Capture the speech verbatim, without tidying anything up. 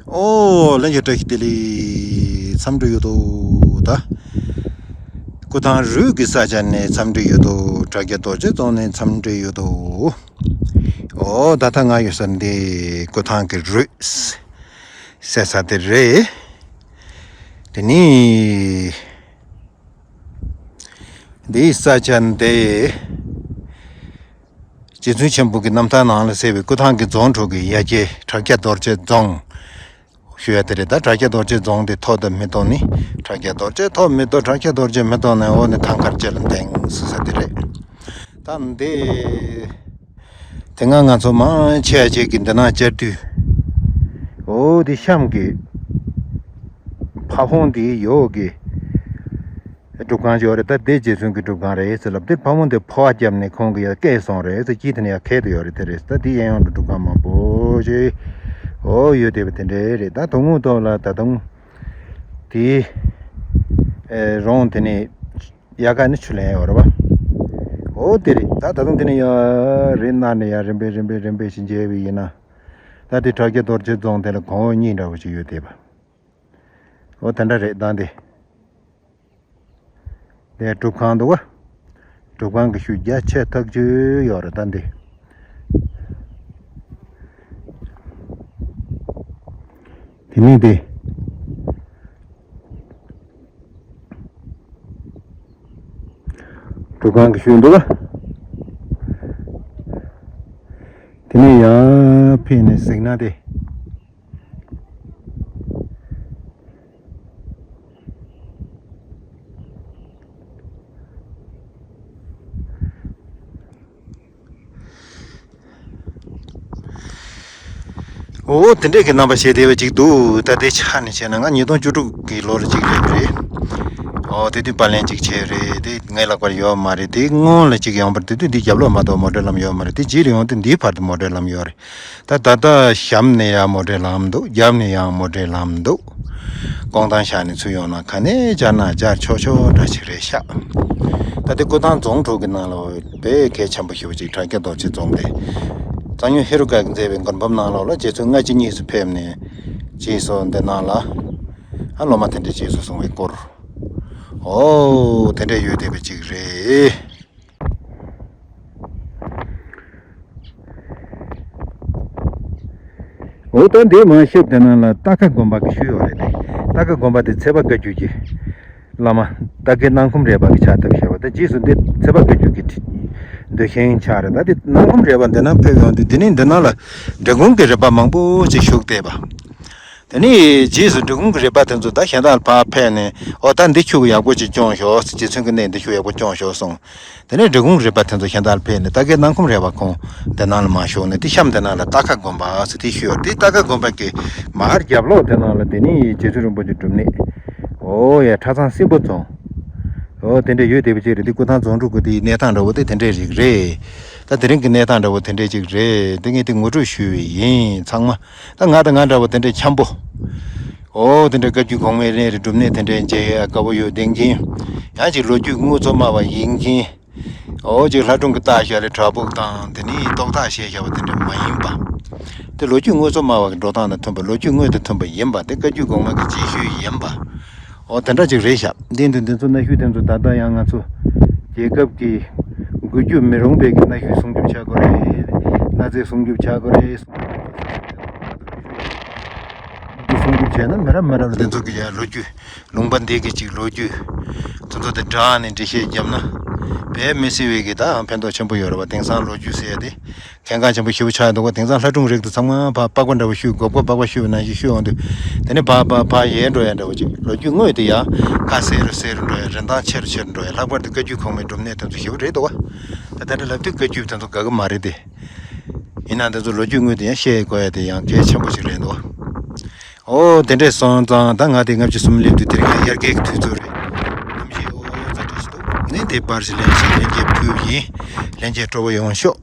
ཨོ་ལྷན་རྒྱས་བཀྲ་ཤིས་བདེ་ལེགས། འཚམས་འདྲི་ཡོད་དོ། ད་སྐུ་ཐང་རུས་ཀྱི་ས་ཆ་ནས་འཚམས་འདྲི་ཡོད་དོ། དྲ་རྒྱ་རྡོ་རྗེ་རྫོང་ནས་འཚམས་འདྲི་ཡོད་དོ། ཨོ་ད་ལྟ་ང་ཡོད་ས་འདི་སྐུ་ཐང་གི་རུས་ཟེར་ས་དེ་རེད། དེ་ནི་འདིའི་ས་ཆ་འདི་རྗེ་བཙུན་ཆེན་པོ་གི་རྣམ་ཐར་ནང་ལ་གསལ་བའི་སྐུ་ཐང་གི་རྫོང་དྲུག་གི་ཡ་གྱལ་དྲ་རྒྱ་རྡོ་རྗེ་རྫོང་ཞུ་ཡ་དེ་རེད། ད་དྲ་རྒྱ་རྡོ་རྗེ་རྫོང་དེ་མཐོ་དང་མི་མཐོ་ནི། དྲ་རྒྱ་རྡོ་རྗེ་མཐོ་མི་མཐོ། དྲ་རྒྱ་རྡོ་རྗེ་མི་མཐོ་ནི་འོ་ནི་ཐང་དཀར་རྗེ་ལ་འདེང་ཟེར་ས་དེ་རེད། ད་འདི་དེ་སྔ་ང་ཚོ་མང་ཆེ་བ་ཅིག་གི་འདི་ན་བཅར་དུས། འོ་དེ་གཤམ་གྱི་ཕ་བོང་དེའི་ཡོག་གི་སྒྲུབ་ཁང་ཅིག་ཡོད་རེད། ད་དེ་རྗེ་བཙུན་གྱི་སྒྲུབ་ཁང་རེད་ཟེར་ལབ་དེ། ཕ་བོང་དེ་ཕོ་བ་བརྒྱབ་ནས་ཁོང་གིས་ཡར་བཀལ་སོང་རེད་ཟེར། དཀྱིལ་དེ་ནས་ཡར་ཁད་དུ་ཡོད་རེད། དེ་རེད། ད་དེ་གཡས་གཡོན་དུ་སྒྲུབ་ཁང་མང་པོ་ཅིག་འོ་ཡོད་བསྡད་པ་དེ་འདྲ་རེད། ད་དོན་དངོས་ཐོག་ལ་ད་དུང་དེའི་ཨེ་རོང་དེ་ནས་ཡ་ག་ནས་ཆུ་ལེན་ཡོད་རེད་པ། འོ་དེ་རེད། ད་ད་དུང་དེ་ནས་ཡར་རི་ནང་ནས་ཡར་རིམ་པས་རིམ་པས་རིམ་པས་ཤིག་མཇལ་བ་ཡིན་ན། ད་དེ་དྲ་རྒྱ་རྡོ་རྗེ་རྫོང་དེ་ལ་གོང་འོག་གཉིས་འདྲ་བོ་ཅིག་ཡོད་བསྡད་པ། འོ་དེ་འདྲ་རེད། ད་འདི་དེ་སྒྲུབ་ཁང་འདུག་ག་སྒྲུབ་ཁང་གི་ཤུལ་རྒྱ་ཆེ་ཐག་ཆོད་ཡོད་རེད། ད་འདི་དེ་ནས་དེ་སྒྲུབ་ཁང་གི་ཤུལ་འདུག་ག་དེ་ནས་ཡར་ཕེབས་ནས་གཟིགས་ན་དེ། འོ་དེ་འདྲས་ཀྱི་རྣམ་པ་བྱས་བསྡད་པ་ཅིག་འདུག་ད་ལྟའི་ཆ་ནས་བྱས་ན་ང་ཉིས་སྟོང་བཅུ་དྲུག་གི་ལོ་ལ་ཅིག་སླེབས་རེད། འོ་དེ་དུས་པར་ལེན་ཅིག་བྱས་རེད། དེ་ངའི་ལག་པར་ཡོད་མ་རེད། དེ་སྔོན་ལ་ཅིག་ཡོང་པར་དེ་དུས་འདི་རྒྱབ་ལོགས་མ་གཏོགས་མོ་ཊའི་ལམ་ཡོད་མ་རེད། དེ་རྗེས་ལ་ཡོང་དུས་འདིའི་བར་དུ་མོ་ཊའི་ལམ་ཡོད་རེད། ད་ད་ལྟ་གཤམ་ནས་ཡང་མོ་ཊའི་ལམ་འདུག་རྒྱབ་ནས་ཡང་མོ་ཊའི་ལམ་འདུག་སྐོང་ཐང་ཤག་ནས་ཚུར་ཡོང་ན་ག་ནས་བཅར་ན་བཅར་ཆོག་ཆོག་འདྲ་ཞིག་རེད་ཤག་ད་ལྟ་སྐུ་ཐང་རྫོང་དྲུག་གི་ནང་ལ་དཔེ་གལ་ཆེན་པོ་ཞེ་པོ་ཅིག་དྲ་རྒྱ་རྡོ་རྗེ་རྫོང་དེ། གཙང་སྨྱོན་ཧེ་རུ་ཀ་གིས་མཛད་པའི་མགུར་འབུམ་ནང་ལོགས་ལ་རྗེ་བཙུན་སྔ་ཕྱི་གཉིས་སུ་ཕེབས་ནས་རྗེས་སུ་འདི་ནང་ལ་ཨ་སློབ་མ་དེ་འདྲས་རྗེས་སུ་བཟུང་བའི་སྐོར། འོ་དེ་འདྲས་ཡོད་བསྡད་པ་ཅིག་རེད། འོ་ད་འདི་མར་ཤོད་དེ་ནང་ལ་རྟ་ཁ་དགོན་པ་གི་ཤུལ་ཡོད་རེད་དེ། རྟ་ཁ་དགོན་པ་དེ་ཚེ་དཔག་བཀའ་བརྒྱུད་ཀྱི་བླ་མ་རྟ་སྐད་སྣང་ཁུམ་རས་པ་གི་ཕྱག་བཏབ་བཞག་པ་དང་། རྗེས་སུ་འདི་ཚེ་དཔག་བཀའ་བརྒྱུད་ཀྱི་འདོད་ཞེན་ཆགས་རེད། ད་དེ་སྣང་ཁུམ་རས་པ་འདི་ན་ཕེབས་ཡོང་དུས་འདི་ནི་འདི་ནང་ལ་འབྲི་གུང་གི་རས་པ་མང་པོ་ཅིག་བཞུགས་བསྡད་པ། དེ་ནས་རྗེས་སུ་འབྲི་གུང་གི་རས་པ་དེ་ཚོ་ད་གཞན་དག་ལ་ཕར་ཕེབས་ནས། འོ་ད་འདི་ཁྱོད་ཀྱིས་ཡག་པོ་ཅིག་སྐྱོང་ཤོག་རྗེ་བཙུན་གྱི་གནས་འདི་ཁྱོད་ཡག་པོ་སྐྱོང་ཤོག་གསུངས། དེ་ནས་འབྲི་གུང་གི་རས་པ་དེ་ཚོ་གཞན་དག་ལ་ཕེབས་ནས་རྟ་སྐད་སྣང་ཁུམ་རས་པ་ཁོང་དེ་ནང་ལ་མར་ཞུགས་ནས། དེ་གཤམ་དེ་ནང་ལ་རྟ་ཁ་དགོན་པ་ཟེར་དེ་ཤུལ་ཡོད་རེད། རྟ་ཁ་དགོན་པ་གི་མར་རྒྱབ་ལོགས་དེ་ནང་ལ་དེ་ནི་རྗེ་བཙུན་རིན་པོ་ཆེའི་སྒྲུབ་གནས། འོ་ཡ་ཁྲ་ཚང་སྲིན་པོ་རྫོང་། འོ་དེ་འདྲ་ཡོད་བསྡད་པ་ཅིག་རེད། འདི་སྐུ་ཐང་རྫོང་དྲུག་གི་དེའི་གནས་སྟངས་འདྲ་བོ་དེ་དེ་འདྲ་ཞིག་རེད། ད་དེ་རིང་གི་གནས་སྟངས་འདྲ་བོ་དེ་འདྲ་ཅིག་རེད། དེ་ངས་དེ་ངོ་སྤྲོད་ཞུས་པ་ཡིན། ཚང་མ་ད་ང་དང་ང་འདྲ་བོ་དེ་འདྲ་འཁྱམ་པོ། འོ་དེ་འདྲ་བཀའ་བརྒྱུད་གོང་མའི་གནས་རི་སྒྲུབ་གནས་དེ་འདྲ་མཇལ་ཡ་དགའ་པོ་ཡོད་བསྡད་མཁན། ཡང་ཅིག་ལོ་རྒྱུས་དངོས་གཙོ་སྨྲ་བ་ཡིན་མཁན། འོ་ཅིག་ལྷ་སྒྲུང་གི་རྟ་ཞལ་ལས་བྲག་ཕུག་དང་དེ་ནས་རྟོག་བརྟག་བྱས་བཞག་པ་དེ་འདྲ་མ་ཡིན་པ། དེ་ལོ་རྒྱུས་དངོས་གཙོ་སྨྲ་བ་གི་འགྲོ་སྟངས་དང་མཐུན་པ། ལོ་རྒྱུས་དངོས་དང་མཐུན་པ་ཡིན་པ། དེ་བཀའ་བརྒྱུད་གོང་མ་གི་རྗེས་ཤུལ་ཡིན་པ། འོ་དེ་འདྲ་ཅིག་རེད་ཤག་འདི་འདི་འདི་ཚོ་གནའ་ཤུལ་དེ་ཚོ་ད་ལྟ་ཡང་ང་ཚོ་རྒྱལ་ཁབ་ཀྱི་འགུལ་སྐྱོད་མི་རུང་བའི་གི་གནའ་ཤུལ་སྲུང་སྐྱོབ་བྱ་དགོས་རེད། གནའ་རྫས་སྲུང་སྐྱོབ་བྱ་དགོས་རེད། སྲུང་སྐྱོབ་བྱས་ན་མི་རབས་མི་རབས་ལ་དེ་ཚོ་གི་ཡང་ལོ་རྒྱུས། ལུང་པ་འདི་གི་ཅིག་ལོ་རྒྱུས་དེ་ཚོ་དེ་བསྒྲགས་ནས་འགྲེལ་བཤད་བརྒྱབ་ན་དཔེ་མི་སྲིད་པའི་གི་ད་ཕན་ཐོགས་ཆེན་པོ་ཡོད་རེད་བ། དེང་སང་ལོ་རྒྱུས་ཟེར་ཡ་དེ་གལ་འགངས་ཆེན་པོ་ཞེ་པོ་ཆགས་འདུག་ག་དེང་སང་ལྷ་སྒྲུང་རིགས་དེ་ཚང་མ་ཕར་པགས་པ་འདྲ་བོ་བཤུས། སྒོག་པ་པགས་པ་བཤུས་པ་ནང་བཞིན་བཤུས་ཡོང་དུས། དེ་ནས་ཕར་ཕར་ཕར་ཡལ་འགྲོ་ཡ་འདྲ་བོ་ཅིག་ལོ་རྒྱུས་དངོས་དེ་ཡང་ཁ་གསལ་རུ་གསལ་རུ་འགྲོ་ཡ། རིན་ཐང་ཆེ་རུ་ཆེ་རུ་འགྲོ་ཡ། ལྷག་པར་དུ་བཀའ་བརྒྱུད་གོང་མའི་སྒྲུབ་གནས་དེ་ཚོ་ཞེ་པོ་རེད་འདུག་ག་ད་དེ་འདྲ་ལབ་དུས་བཀའ་བརྒྱུད་དེ་ཚོ་དགའ་གི་མ་རེད་དེ། ཡིན་ནའང་དེ་ཚོ་ལོ་རྒྱུས་དངོས་དེ་ཡང་བཤད་དགོས་ཡ་དེ་ཡང་གལ་ཆེན་པོ་ཞིག་རེད་འདུག་ག་འོ་དེ་འདྲས་སོང་ཙང་ད་ང་དེ་ལྔ་བཅུ་གསུམ་སླེབས་དུས་དེ་རིང་ཡང་དབྱར་ཁའི་དུས་ཚོད་རེད། གནམ་གཤིས་འོ་ཙམ་འདྲ་ཞིག་འདུག་ངས་དེ་པར་ཞིག་ལེན་ཞིག་ལྷན་རྒྱས་ཕུལ་ཡིན། ལྷན་རྒྱས་སྤྲོ་པོ་ཡོང་ཤོག